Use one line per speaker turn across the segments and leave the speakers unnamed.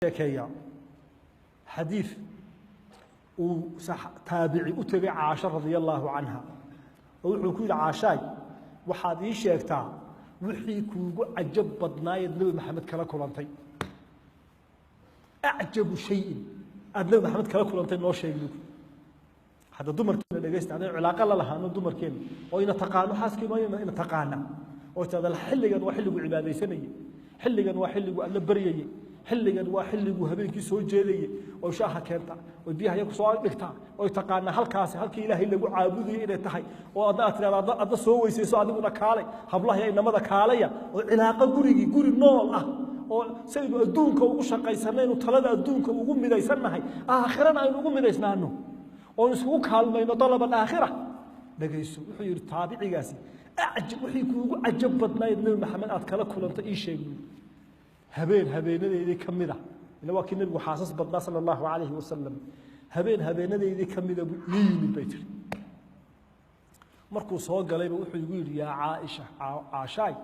Sheekeeyaa xadiid uu taabici u tegay Caasho radia allaahu canha, oo wuxuu ku yidhi: "Caashaay, waxaad ii sheegtaa wixii kuugu cajab badnaayeed Nebi Maxamed kala kulantay, أعجب شيء aad Nebi Maxamed kala kulantay noo sheeg," buu. Hadda dumarkeena dhegeysta, haddaynu cilaaqo la lahaano dumarkeena oo ina taqaano, xaaskiina ina taqaana, oo tirahda xilligan waa xilligu cibaadaysanayey, xilligan waa xilligu Alla baryayey, xilligan waa xilliguu habeenkii soo jeedayey, oo shaaha keenta oo biyaha ya kusoo dhigta, oy taqaanaa halkaasi halkii Ilaahay lagu caabudayay inay tahay, oo adna aad tirahda adna soo weysayso, adiguna kaalay, hablaha iyo inamada kaalaya, oo cilaaqo gurigii guri nool ah, oo saynu adduunka ugu shaqaysanaynu talada adduunka ugu midaysannahay, aakhirana aynu ugu midaysnaano oon iskugu kaalmayno طلب الآخرة. Dhegayso, wuxuu yidhi taabicigaasi: "Acjab, wixii kuugu cajab badnayd Nebi Maxamed aad kala kulantay ii sheeg," buu. Habeen habeenadeydii ka mid a, ila waa kii Nebigu xaasas badnaa sala allahu calayhi wasalam, habeen habeenadeydii ka mida buu ii yimid, bay tiri. Markuu soo galayba wuxuu igu yidhi: "Yaa Caaisha, Caashaay,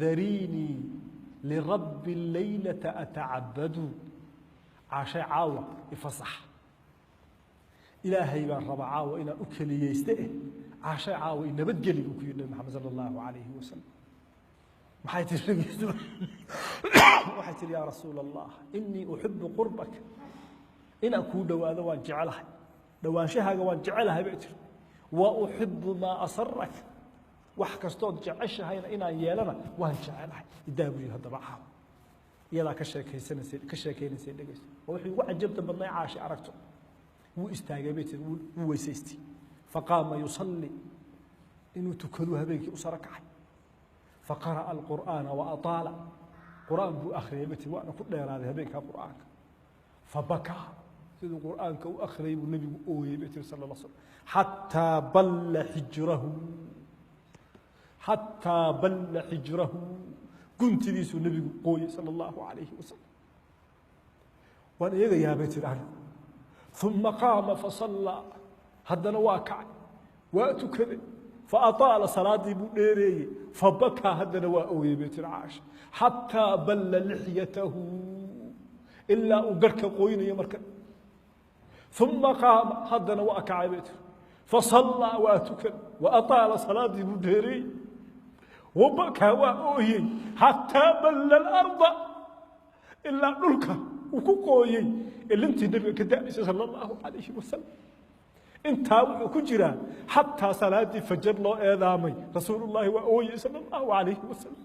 ذريني لربي الليلة أتعبد. Caashay, caawa ifasax, Ilaahay baan rabaa caawa inaan u keliyeyste eh, Caashay, caawa i nabadgeli," buu ku yidhi Nebi Maxamed sala allahu calayhi wasalam. Maxay tiri? Waxay tihi: "Yaa rasuula Allah, إني أحب قربك, inaan kuu dhowaado waan jecelahay, dhowaanshahaaga waan jecelahay," bay tiri. "وأحب ما أسرك, wax kastood jeceshahayna inaan yeelana waan jecelahay, idaa," buu yidhi. Haddaba caawa iyadaa ka sheekaysanaysay, ka sheekaynaysay. Dhegeyso, waa wixii ugu cajabta badnay Caashi aragto. Wuu istaagay, bay tiri, wuu weysaystay. فقام يصلي, inuu tukaduu habeenkii u saro kacay. فقرأ القرآن وأطال, qur'aan buu akhriyay, bay tiri, waana ku dheeraaday habeenkaa qur'aanka. فبكى, siduu qur'aanka u akhriyay buu Nebigu ooyey, bay tiri sala la slam, حتى بل حجره, حتى بل حجره, guntidiisuu Nebigu qooyey sala allahu calayhi wasalam. Waan eegayaa, bay tiri ani. ثuma قام فصلى, haddana waa kacay, waa tukaday. فأطال, salaadii buu dheereeyey. فبكى, haddana waa ooyey, bay tiri Caasha, حتى بل لحيته, ilaa uu garhka qoynayo marka. ثuma قام, haddana waa kacay, bay tiri. فصلى, waa tukaday. وأطاal, salaadii buu dheereeyey. وبكى, waa ooyey. حتى بل الأرض, ilaa dhulka uu ku qooyey ilintii Nebiga ka da'aysay sala allahu calayhi wasalam. Intaa wuxuu ku jiraa xataa salaadii fajar loo eedaamay, Rasuulullahi waa ooyey sala allahu calayhi wasalam.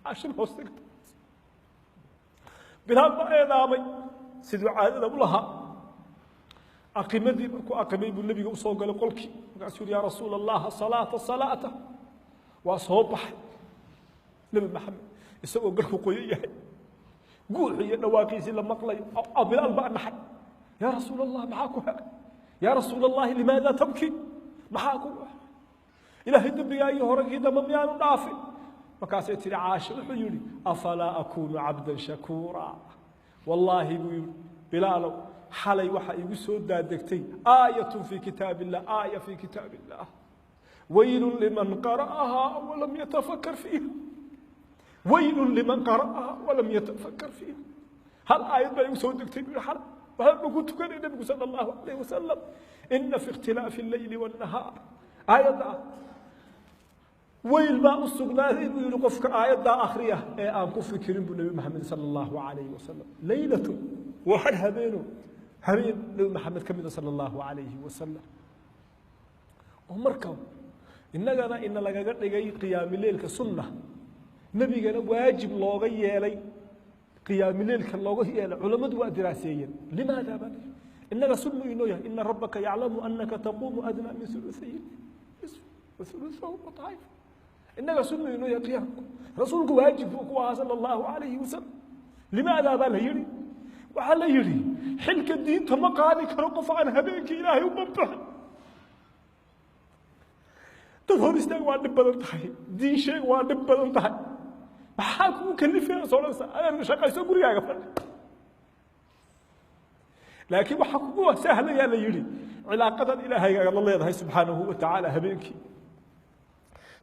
Cashir hoos tagta, Bilaal baa eedaamay siduu caadada u lahaa. Aqimadii markuu aqimay buu Nebiga usoo galay qolkii. Markaasuu yihi: "Yaa rasuula Allah, salaata, salaata." Waa soo baxay Nebi Maxamed isagoo garhku qoyan yahay, guuxi iyo dhawaaqiisii la maqlayo. Bilaal baa naxay. "Yaa rasuul Allah, maxaa ku helay? Yaa rasuul Allahi, لماذا تبكي? Maxaa ku Ilaahay dembigaagii hore kii dambe miyaanu dhaafin?" Markaasay tihi Caasha: "Wuxuu yihi: أفلا أكون عبدا شكورا? Wallaahi," buu yihi Bilaalow, "xalay waxaa igu soo daadegtay آية في كتاب الله, آية في كتاب الله, ويل لمن قرأها ولم يتفكر فيها, ويل لمن قرأها ولم يتفكر فيها. Hal aayad baa igu soo degtay," buu xalay. Waxaan ku tukanay Nabigu sala allahu calayh wasalam: إن في اختلاف الليل والنهار. Aayadda ah weyl baa u sugnaaday, buu yihi, qofka aayaddaa akhriya ee aan ku fikirin, buu Nebi Maxamed sala allahu calayhi wasalam. ليلة, waa hal habeeno, habeen Nebi Maxamed ka mida sala allahu calayhi wasalam. Oo marka innagana ina lagaga dhigay qiyaamileelka sunna, nebigana waajib looga yeelay, qiyaamileelka looga yeelay, culammadu waa diraaseeyeen. لماذا baa innaga sunnu inoo yahay? إن ربك يعلم أنك تقوم أدنى من ثلثي وثلثه وطائفة. Innaga sunnu inoo yahay qiyaamku, Rasuulku waajib buu ku ahaa sala allahu calayhi wasalam. لماذا baa la yidhi? Waxaa la yidhi xilka diinta ma qaadi karo qof aan habeenkii Ilaahay u banbaxin. Dad hor istaag waa dhib badan tahay, diin sheeg waa dhib badan tahay. Maxaa kugu kalifaya soodhansa adeer shaqayso, gurigaaga fadhi? Laakiin waxaa kugu sahlayaa, la yidhi, cilaaqadan Ilaahaygaga la leedahay subxaanahu wa tacaala habeenkii.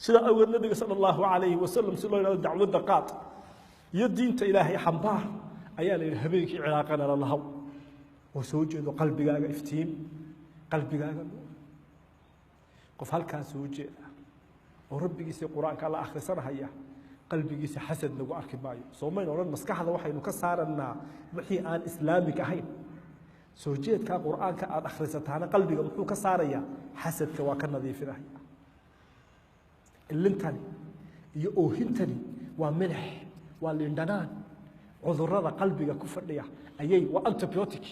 Sidaa awgeed Nabiga sala allahu calayhi wasalam, si loo yidhahdo dacwadda qaad iyo diinta Ilaahay xambaar, Ayaa la yidhi habeenkii cilaaqana la lahaw oo soo jeedo, qalbigaaga iftiim, qalbigaaga nuur. Qof halkaa soo jeeda oo rabbigiisa qur-aanka la akhrisanahaya, qalbigiisa xasad lagu arki maayo. Soo mayn odhan maskaxda waxaynu ka saaranaa wixii aan islaamig ahayn? Soo jeedkaa qur-aanka aada akhrisataana qalbiga muxuu ka saarayaa? Xasadka waa ka nadiifinaya. Ilintani iyo oohintani waa milix, waa lindhanaan. Cudurada qalbiga ku fadhiya ayay waa antibiotic.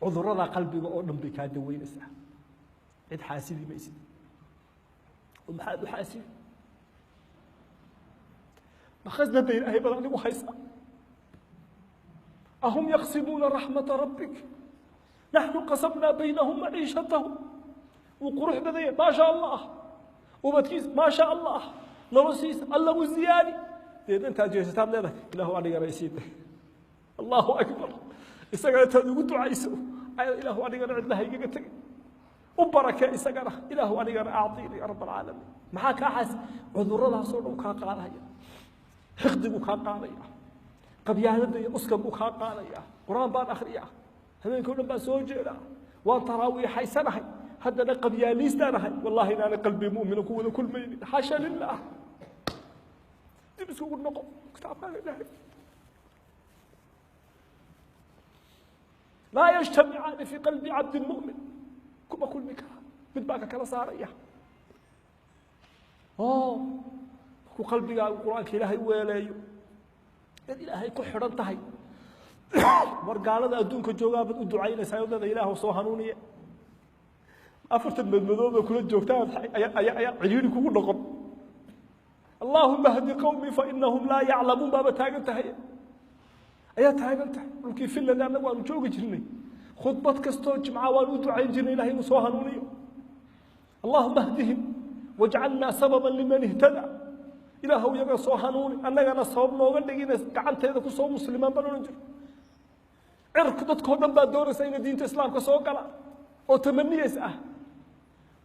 Cudurada qalbiga oo dhan bay kaa daweynaysaa. Cid xaasidi maysid. Oo maxaad u xaasidi? Makhasnada Ilaahay baad adigu haysaa? Ahum yaqsimuuna raxmata rabbik naxnu qasamnaa baynahum maciishatahum. Wuu qurux badanya, maa sha Allah, ubadkiisa, maa sha Allah, noloshiisa Alla u ziyaadi. Deedna intaad jeesataad leedahay, Ilaahu anigana isiin. Allahu akbar. Isagana intaad ugu ducayso ayaad, Ilaahu anigana cidlaha igaga tegay, u barakee isagana, Ilaahu anigana acطiina ya rab alcaalamiin. Maxaa kaa xaas? Cuduradaasoo dhan kaa qaadaya, xiqdigu kaa qaadaya, qabyaalada iyo uskagu kaa qaadaya. Qur-aan baan akhriyaa, habeenkii o dhan baan soo jeedaa, waan taraawiixaysanahay, haddana qabyaaliistaan ahay. Wallahi inaana qalbi mu'mina ku wada kulmaynin, xaasha lilah. Dib iskugu noqo kitaabkaaga Ilaahay. Laa yajtamicaani fii qalbi cabdin mu'min, kuma kulmi karaa, mid baa ka kala saaraya. Oo markuu qalbigaagu qur-aanka Ilaahay weeleeyo, dad Ilaahay ku xidhan tahay, war gaalada adduunka joogaabaad u ducaynaysaa oo dada Ilaah soo hanuuniye. Afartan madmadooba kula joogtaa ayaa cidhiidhi kugu noqon. Allaahuma hdi qowmii fa inahum laa yaclamuun baaba taagan tahay, ayaa taagan tahay. Dhulkii Finland annagu waanu joogi jirnay, khudbad kastoo jimca waanu u ducayn jirnay Ilahay inuu soo hanuuniyo. Allahuma hdihim wajcalnaa sababan liman ihtada. Ilaahow iyaga soo hanuuni, annagana sabab nooga dhigina gacanteeda ku soo muslimaan baan odhan jir. Cirku dadkao dhan baa doonaysa inay diinta islaamka soo galaan oo tamaniyeys ah.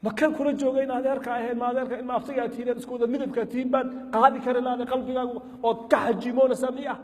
Makan kula jooga in adeerka ahayn, ma adeerka, in maaftigaa tihiin, isku wada midabkaa tihiin baad qaadi kari lahaday qalbigaagu ood ka xajimoonaysaa miya?